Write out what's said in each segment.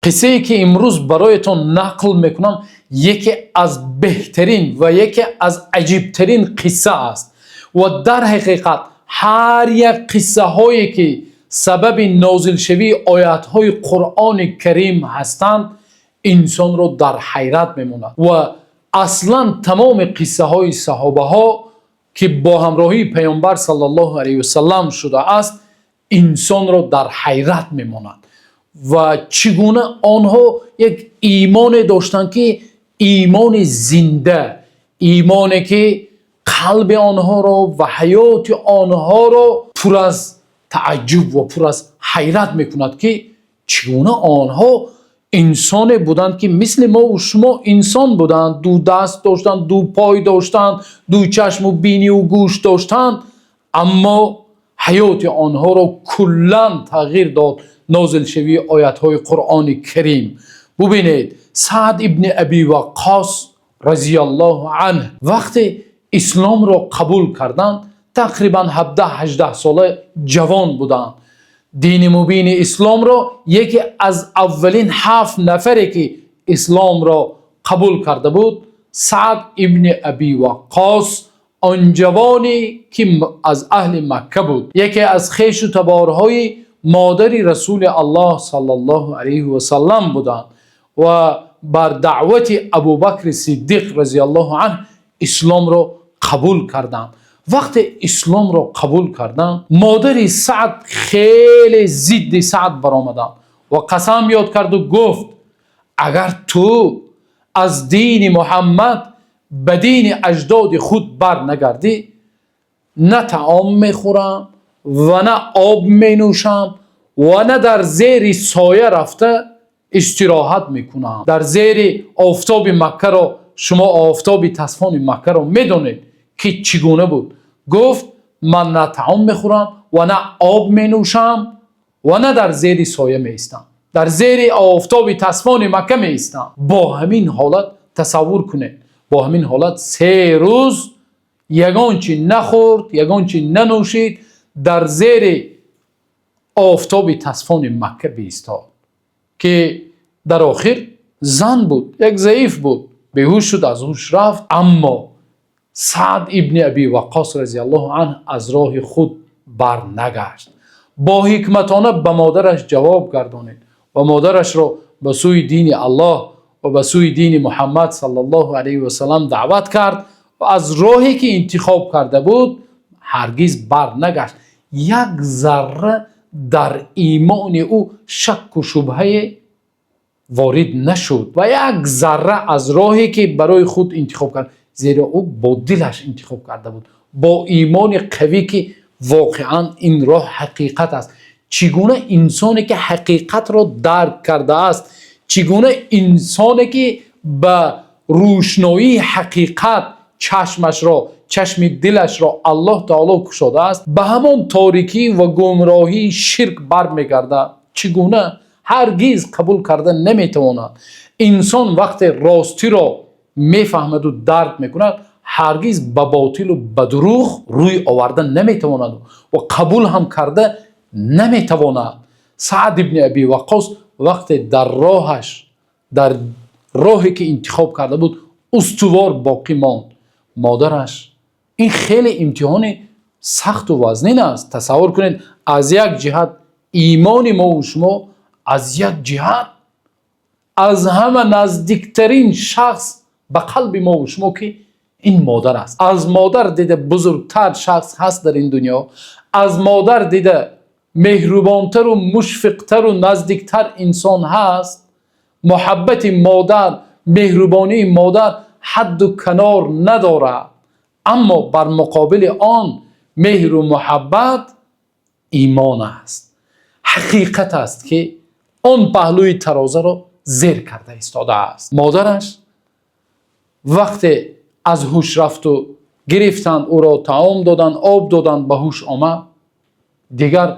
Қиссае, ки имрӯз бароятон нақл мекунам, яке аз беҳтарин ва яке аз аҷибтарин қисса аст ва дар ҳақиқат ҳар як қиссаҳое, ки сабаби нозилшавии оятҳои Қуръони Карим ҳастанд, инсонро дар ҳайрат мемонад ва аслан тамоми қиссаҳои саҳобаҳо, ки бо ҳамроҳии Паёмбар саллаллоҳу алайҳи васаллам шудааст, инсонро дар ҳайрат мемонад ва чӣ гуна онҳо як имоне доштанд, ки имони зинда, имоне ки қалби онҳоро ва ҳаёти онҳоро пур аз таажҷуб ва пур аз ҳайрат мекунад, ки чӣ гуна онҳо инсоне буданд, ки мисли мо ва шумо инсон буданд, ду даст доштанд, ду пой доштанд, ду чашм ва бинӣ ва гӯш доштанд, аммо ҳаёти онҳоро куллан тағйир дод нозилшавии оятҳои Қуръони Карим. Бубинед, Саъд ибни Абӣ Ваққос разияллоҳу анҳу вақте исломро қабул карданд, тақрибан 17, 18 сола ҷавон буданд. Дини мубини исломро яке аз аввалин ҳафт нафаре, ки исломро қабул карда буд, Саъд ибни Абӣ Ваққос, он ҷавоне, ки аз аҳли Макка буд, яке аз хешу таборҳои модари Расулуллоҳ саллаллоҳу алайҳи васаллам буданд ва бар даъвати Абӯбакри Сиддиқ разияллоҳу анҳу исломро қабул карданд. Вақте исломро қабул карданд, модари Саъд хеле зидди Саъд баромаданд ва қасам ёд кард ва гуфт: «Агар ту аз дини Муҳаммад ба дини аҷдоди худ бар нагардӣ, на таом мехӯрам ва на об менӯшам ва на дар зери соя рафта истироҳат мекунам». Дар зери офтоби Макка, шумо офтоби тезони Маккаро медонед, ки чӣ гуна буд. Гуфт: «Ман на таом мехӯрам ва на об менӯшам ва на дар зери соя меистам, дар зери офтоби тезони Макка меистам». Бо ҳамин ҳолат, тасаввур кунед, бо ҳамин ҳолат 3 рӯз ягончи нахӯрд, ягончи нанӯшид, дар зери офтоби тезони Макка биистод, ки дар охир зан буд, як заиф буд, беҳуш шуд, аз ҳуш рафт. Аммо Саъд ибни Абӣ Ваққос разияллоҳу анҳу аз роҳи худ бар нагашт, бо ҳикматона ба модараш ҷавоб гардонид ва модарашро ба сӯи дини Аллоҳ ва ба сӯи дини Муҳаммад саллаллоҳу алайҳи васаллам даъват кард ва аз роҳе, ки интихоб карда буд, ҳаргиз бар нагашт. Як зарра дар имони ӯ шакку шубҳае ворид нашуд ва як зарра аз роҳе, ки барои худ интихоб кард, зеро ӯ бо дилаш интихоб карда буд, бо имони қавӣ, ки воқеан ин роҳ ҳақиқат аст. Чӣ гуна инсоне, ки ҳақиқатро дарк кардааст, чӣ гуна инсоне, ки ба рӯшноии ҳақиқат чашмашро, чашми дилашро Аллоҳ таоло кушодааст, ба ҳамон торикӣ ва гумроҳии ширк бармегардад? Чӣ гуна? Ҳаргиз қабул карда наметавонад. Инсон вақте ростиро мефаҳмаду дарк мекунад, ҳаргиз ба ботилу ба дурӯғ рӯй оварда наметавонад ва қабул ҳам карда наметавонад. Саъд ибни Абӣ Ваққос вақте дар роҳаш, дар роҳе, ки интихоб карда буд, устувор боқӣ монд, модараш, ин хеле имтиҳони сахту вазнин аст. Тасаввур кунед, аз як ҷиҳат имони мо ва шумо, аз як ҷиҳат аз ҳама наздиктарин шахс ба қалби мо ва шумо, ки ин модар аст. Аз модар дида бузургтар шахс ҳаст дар ин дунё? Аз модар дида меҳрубонтару мушфиқтару наздиктар инсон ҳаст? Муҳаббати модар, меҳрубонии модар ҳадду канор надорад, аммо бар муқобили он меҳру муҳаббат имон аст, ҳақиқат аст, ки он паҳлӯи тарозаро зер карда истодааст. Модараш вақте аз ҳуш рафту гирифтанд ӯро, таом доданд, об доданд, ба ҳуш омад, дигар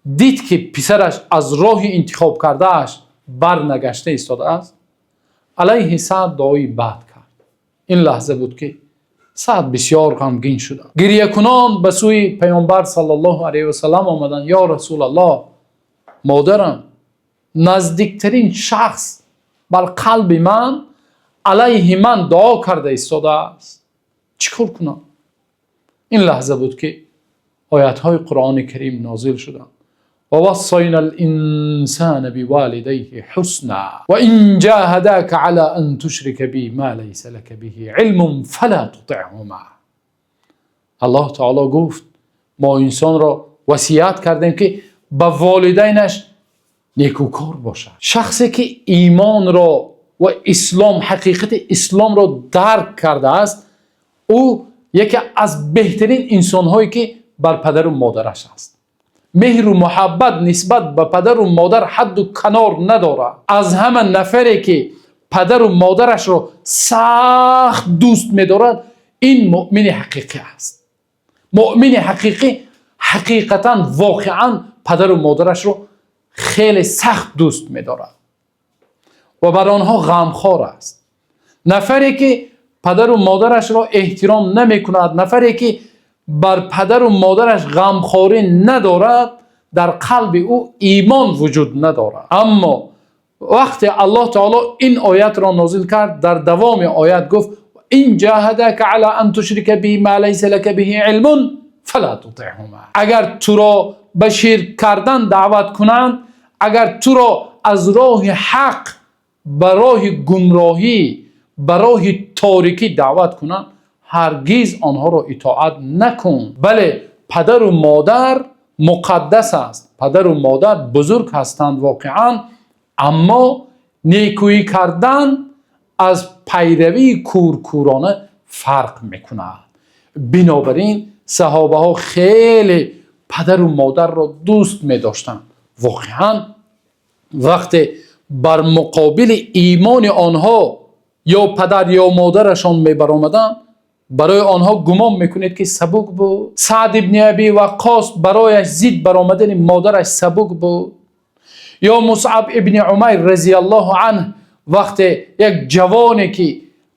дид, ки писараш аз роҳи интихоб кардааш барнагашта истодааст, алайҳи Саъд дуои бад кард. Ин лаҳза буд, ки Саъд бисёр ғамгин шуд. Гирякунон ба сӯи Паёмбар саллаллоҳу алайҳи васаллам омаданд: «Ё Расулаллоҳ, модарам Наздиктарин шахс бар қалби ман алайҳи ман дуо карда истодааст. Чӣ кор кунам? Ин лаҳза буд, ки оятҳои Қуръони Карим нозил шуданд. ووصينا الإنسان بوالديه حسنا وإن جاهداك على أن تشرك بي ما ليس لك به علم فلا تطعهما. Аллоҳ таоло гуфт: мо инсонро васият кардем, ки ба волидайнаш некӯкор бошад. Шахсе ки имонро ва ислом, ҳақиқати исломро дарк кардааст, ӯ яке аз беҳтарин инсонҳое, ки бар падару модараш аст, меҳру муҳаббат нисбат ба падару модар ҳадду канор надорад. Аз ҳама нафаре ки падару модарашро сахт дӯст медорад, ин муъмини ҳақиқӣ аст. Муъмини ҳақиқӣ ҳақиқатан, воқеан падару модарашро хеле сахт дӯст медорад ва бар онҳо ғамхор аст. Нафаре ки падару модарашро эҳтиром намекунад, нафаре ки бар падару модараш ғамхорӣ надорад, дар қалби ӯ имон вуҷуд надорад. Аммо вақте Аллоҳ таоло ин оятро нозил кард, дар давоми оят гуфт: إن جاهداك على أن تشرك بي ما ليس لك به علم فلا تطعهما. Агар туро ба ширк кардан даъват кунанд, агар туро аз роҳи ҳақ ба роҳи гумроҳӣ, ба роҳи торикӣ даъват кунанд, ҳаргиз онҳоро итоат накун. Бале, падару модар муқаддас аст, падару модар бузург ҳастанд воқеан, аммо некӯӣ кардан аз пайравии кӯркӯрона фарқ мекунад. Бинобар ин саҳобаҳо хеле падару модарро дӯст медоштанд. Воқеан, вақте бар муқобили имони онҳо ё падар ё модарашон мебаромаданд, барои онҳо, гумон мекунед, ки сабук буд? Саъд ибни Аби Ваққос барояш зид баромадани модараш сабук буд? Ё Мусъаб ибни Умайр разияллоҳу анҳ, вақте як ҷавоне, ки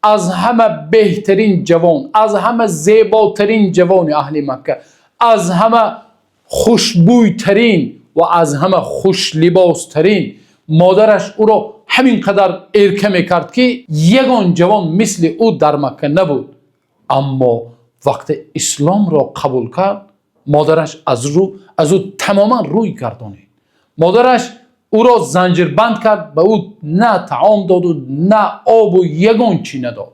аз ҳама беҳтарин ҷавон, аз ҳама зеботарин ҷавони аҳли Макка, аз ҳама хушбӯйтарин ва аз ҳама хушлибостарин, модараш ӯро ҳамин қадар эрка мекард, ки ягон ҷавон мисли ӯ дар Макка набуд, аммо вақте исломро қабул кард, модараш аз ӯ тамоман рӯй гардонид. Модараш ӯро занҷирбанд кард, ба ӯ на таом доду, на обу ягон чӣ надод.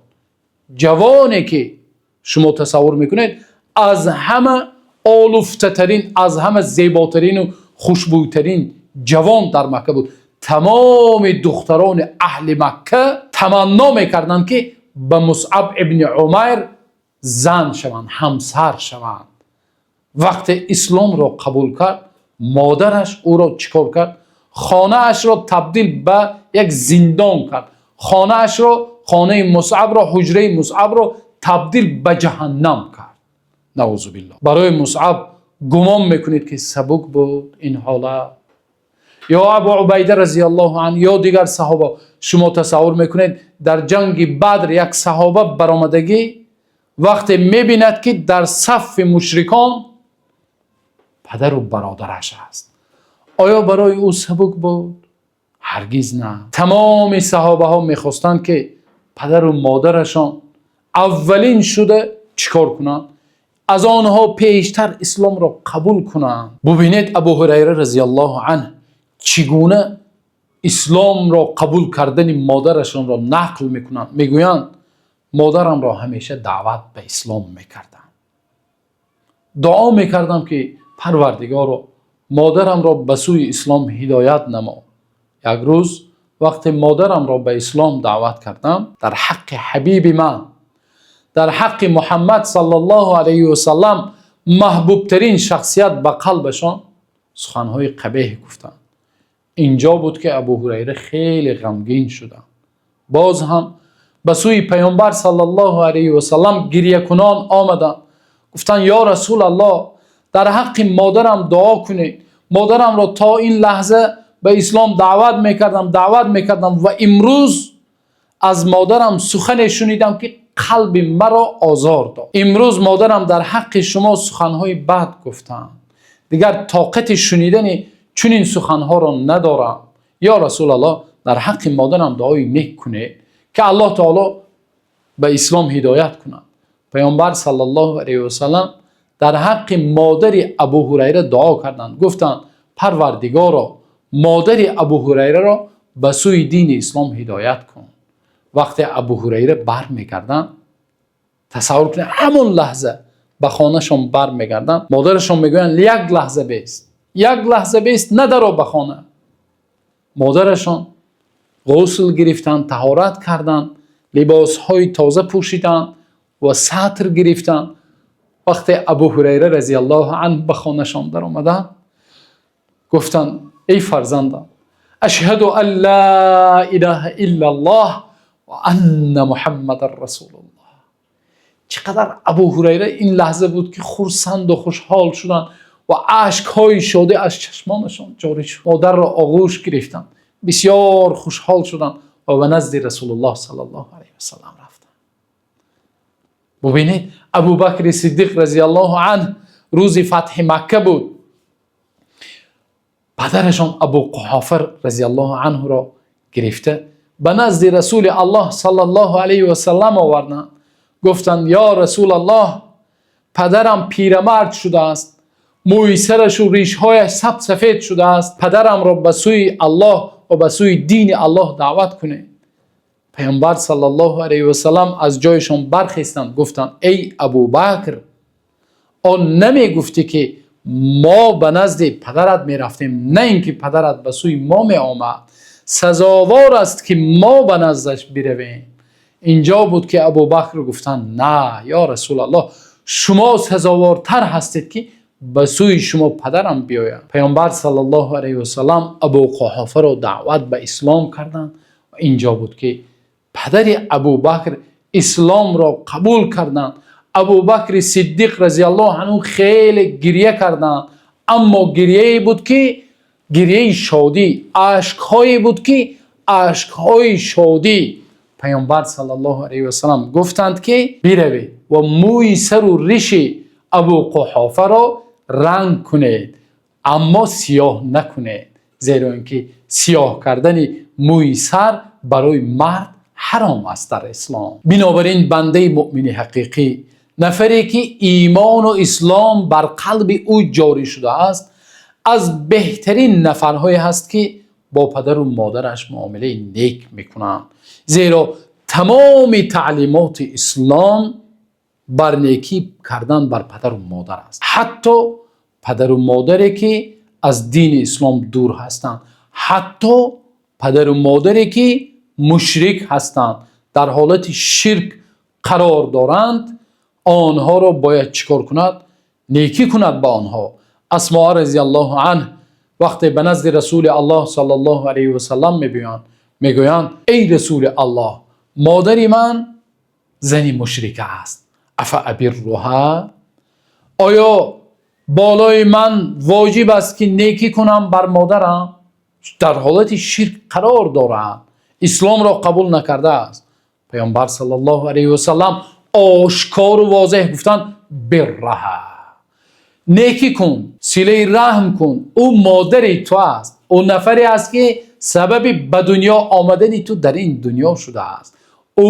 Ҷавоне ки шумо тасаввур мекунед, аз ҳама олуфтатарин, аз ҳама зеботарину хушбӯйтарин ҷавон дар Макка буд. Тамоми духтарони аҳли Макка таманно мекарданд, ки ба Мусъаб ибни Умайр зан шаванд, ҳамсар шаванд. Вақте исломро қабул кард, модараш ӯро чӣ кор кард? Хонаашро табдил ба як зиндон кард. Хонаашро, хонаи Мусъабро, ҳуҷраи Мусъабро табдил ба ҷаҳаннам кард, наъузу биллоҳ. Барои Мусъаб, гумон мекунед, ки сабук буд ин ҳолат? Ё Абу Убайда разияллоҳу анҳу, ё дигар саҳоба. Шумо тасаввур мекунед, дар ҷанги Бадр як саҳоба баромадагӣ, вақте мебинад, ки дар сафи мушрикон падару бародараш аст, оё барои ӯ сабук буд? Ҳаргиз на. Тамоми саҳобаҳо мехостанд, ки падару модарашон аввалин шуда чӣ кор кунанд? Аз онҳо пештар исломро қабул кунанд. Бубинед, Абу Ҳурайра разияллоҳу анҳ чӣ гуна исломро қабул кардани модарашонро нақл мекунанд. Мегӯянд: модарамро ҳамеша даъват ба ислом мекардам, дуо мекардам, ки Парвардигоро, модарамро ба сӯи ислом ҳидоят намо. Як рӯз вақте модарамро ба ислом даъват кардам, дар ҳаққи ҳабиби ман, дар ҳаққи Муҳаммад саллаллоҳу алайҳи васаллам, маҳбубтарин шахсият ба қалбашон, суханҳои қабеҳ гуфтанд. Инҷо буд, ки Абу Ҳурайра хеле ғамгин шуданд. Боз ҳам ба сӯи Паёмбар саллаллоҳу алайҳи васаллам гирякунон омаданд. Гуфтанд: ё Расулаллоҳ, дар ҳаққи модарам дуо кунед. Модарамро то ин лаҳза ба ислом даъват мекардам, даъват мекардам ва имрӯз аз модарам сухане шунидам, ки қалби маро озор дод. Имрӯз модарам дар ҳаққи шумо суханҳои бад гуфтанд. Дигар тоқати шунидани чунин суханҳоро надорам. Ё Расулуллоҳ, дар ҳаққи модарам дуои нек кунед, ки Аллоҳи таъоло ба ислом ҳидоят кунад. Паёмбар саллаллоҳу алайҳи васаллам дар ҳаққи модари Абу Ҳурайра дуо карданд. Гуфтанд: Парвардигоро, модари Абу Ҳурайраро ба сӯи дини ислом ҳидоят кун. Вақте Абу Ҳурайра бармегарданд, тасаввур кунед, ҳамон лаҳза ба хонаашон бармегарданд, модарашон мегӯянд: як лаҳза бист, як лаҳза бист, надаро ба хона. Модарашон ғусл гирифтанд, таҳорат карданд, либосҳои тоза пӯшиданд ва сатр гирифтанд. Вақте Абу Ҳурайра разияллоҳу анҳу ба хонаашон даромаданд, гуфтанд: эй фарзандам, ашҳаду ан ло илоҳа иллаллоҳ ва анна Муҳаммадан расулуллоҳ. Чӣ қадар Абу Ҳурайра ин лаҳза буд, ки хурсанд ва хушҳол шуданд ва ашкҳои шодӣ аз чашмонашон ҷорӣ шуд. Модарро оғӯш гирифтанд, бисёр хушҳол шуданд ва ба назди Расулуллоҳ саллаллоҳу алайҳи васаллам рафтанд. Бубинед, Абубакр Сиддиқ разияллоҳу анҳу рӯзи фатҳи Макка буд. Падарашон Абу Қуҳофа разияллоҳу анҳуро гирифта ба назди Расулуллоҳ саллаллоҳу алайҳи васаллам оварданд. Гуфтанд: ё Расулуллоҳ, падарам пирамард шудааст, мӯи сараш ва ришҳояш сафед шудааст, падарамро ба сӯи Аллоҳ ва ба сӯи дини Аллоҳ даъват кунед. Паёмбар саллаллоҳу алайҳи васаллам аз ҷойашон бархестанд, гуфтанд: эй Абубакр, он намегуфтӣ, ки мо ба назди падарат мерафтем, на инки падарат ба сӯи мо меомад? Сазовор аст, ки мо ба наздаш биравем. Инҷо буд, ки Абубакр гуфтанд: на, ё Расулуллоҳ, шумо сазовортар ҳастед, ки ба сӯи шумо падарам биёяд. Паёмбар саллаллоҳу алайҳи васаллам Абу Қуҳофаро даъват ба ислом карданд ва инҷо буд, ки падари Абубакр исломро қабул карданд. Абубакр Сиддиқ разияллоҳу анҳу хеле гиря карданд, аммо гиряе буд, ки гиряи шодӣ, ашкҳое буд, ки ашкҳои шодӣ. Паёмбар саллаллоҳу алайҳи васаллам гуфтанд, ки биравед ва мӯи сару риши Абу Қуҳофаро ранг кунед, аммо сиёҳ накунед, зеро инки сиёҳ кардани мӯи сар барои мард ҳаром аст дар ислом. Бинобар ин бандаи мӯъмини ҳақиқӣ, нафаре ки имон ва ислом бар қалби ӯ ҷорӣ шудааст, аз беҳтарин нафарҳое ҳаст, ки бо падару модараш муомилаи нек мекунанд, зеро тамоми таълимоти ислом бар некӣ кардан бар падару модар аст. Ҳатто падару модаре ки аз дини ислом дур ҳастанд, ҳатто падару модаре ки мушрик ҳастанд, дар ҳолати ширк қарор доранд, онҳоро бояд чӣ кор кунад? Некӣ кунад ба онҳо. Асмо разияллоҳу анҳу вақте ба назди Расулуллоҳ саллаллоҳу алайҳи васаллам меоянд, мегӯянд: эй Расулуллоҳ, модари ман зани мушрика аст. أفأبرها? Оё болои ман воҷиб аст, ки некӣ кунам бар модарам? Дар ҳолати ширк қарор дорад, исломро қабул накардааст. Паёмбар саллаллоҳу алайҳи васаллам ошкор ва возеҳ гуфтанд: برها, некӣ кун, силаи раҳм кун, ӯ модари ту аст, ӯ нафаре аст, ки сабаби ба дунё омадани ту дар ин дунё шудааст, ӯ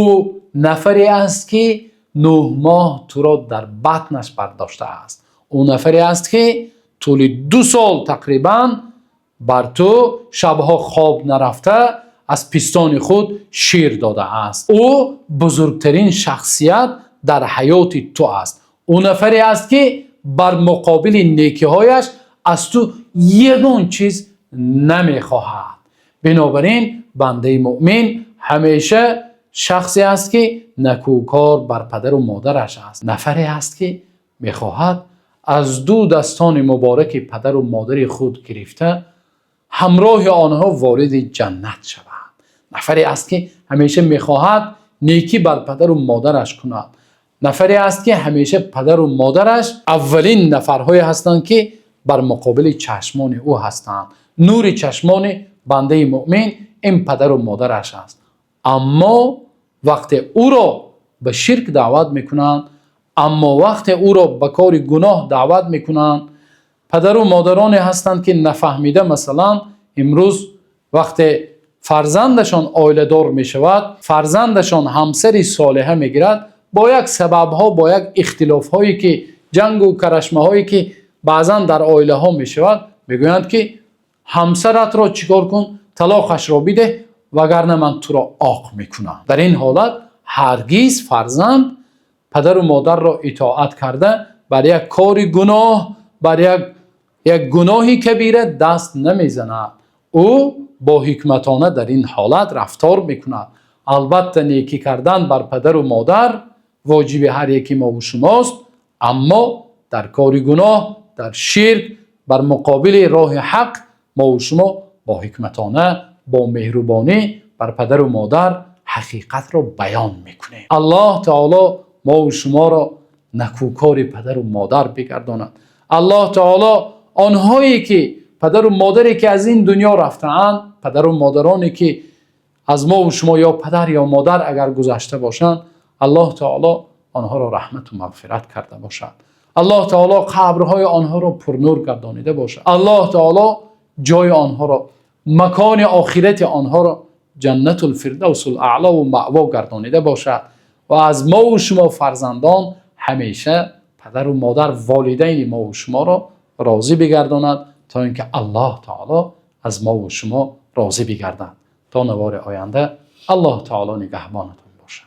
нафаре аст, ки 9 моҳ туро дар батнаш бардоштааст, ӯ нафаре аст, ки тӯли 2 сол тақрибан бар ту шабҳо хоб нарафта аз пистони худ шир додааст, ӯ бузургтарин шахсият дар ҳаёти ту аст, ӯ нафаре аст, ки бар муқобили некиҳояш аз ту ягон чиз намехоҳад. Бинобар ин бандаи мӯъмин ҳамеша шахсе аст, ки некӯкор бар падару модараш аст, нафаре аст, ки мехоҳад аз ду дастони муборак падару модари худ гирифта ҳамроҳи онҳо вориди ҷаннат шавад, нафаре аст, ки ҳамеша мехоҳад некӣ бар падару модараш кунад, нафаре аст, ки ҳамеша падару модараш аввалин нафарҳое ҳастанд, ки бар муқобили чашмони ӯ ҳастанд. Нури чашмони бандаи мӯъмин ин падару модараш аст. Аммо вақте ӯро ба ширк даъват мекунанд, аммо вақте ӯро ба кори гуноҳ даъват мекунанд, падару модароне ҳастанд, ки нафаҳмида, масалан, имрӯз Вақте фарзандашон оиладор мешавад, фарзандашон ҳамсари солиҳа мегирад, бо як сабабҳо, бо як ихтилофҳое ки ҷанг ва кашмакашҳое ки баъзан дар оилаҳо мешавад, мегӯянд ки ҳамсарат ро чӣ кор кун? Талоқашро бидеҳ, вагарна ман туро оқ мекунам. Дар ин ҳолат ҳаргиз фарзанд падару модарро итоат карда бар як кори гуноҳ, бар як гуноҳи кабира даст намезанад. Ӯ бо ҳикматона дар ин ҳолат рафтор мекунад. Албатта некӣ кардан бар падару модар воҷиби ҳар яки мо ва шумост, аммо дар кори гуноҳ, дар ширк, бар муқобили роҳи ҳақ мо ва шумо бо ҳикматона, бо меҳрубонӣ бар падару модар ҳақиқатро баён мекунем. Аллоҳи таъоло мо ва шуморо некӯкори падару модар бигардонад. Аллоҳи таъоло онҳое ки падару модаре ки аз ин дунё рафтаанд, падару модароне ки аз мо ва шумо ё падар ё модар агар гузашта бошанд, Аллоҳи таъоло онҳоро раҳмат ва мағфират карда бошад. Аллоҳи таъоло қабрҳои онҳоро пурнур гардонида бошад. Аллоҳи таъоло ҷои онҳоро, макони охирати онҳоро ҷаннатул фирдавсул аъло ва маъво гардонида бошад ва аз мо ва шумо фарзандон ҳамеша падару модар, волидайни мо ва шуморо розӣ бигардонад, то инки Аллоҳи таъоло аз мо ва шумо розӣ бигардад. То навбати оянда Аллоҳи таъоло нигаҳбонатон бошад.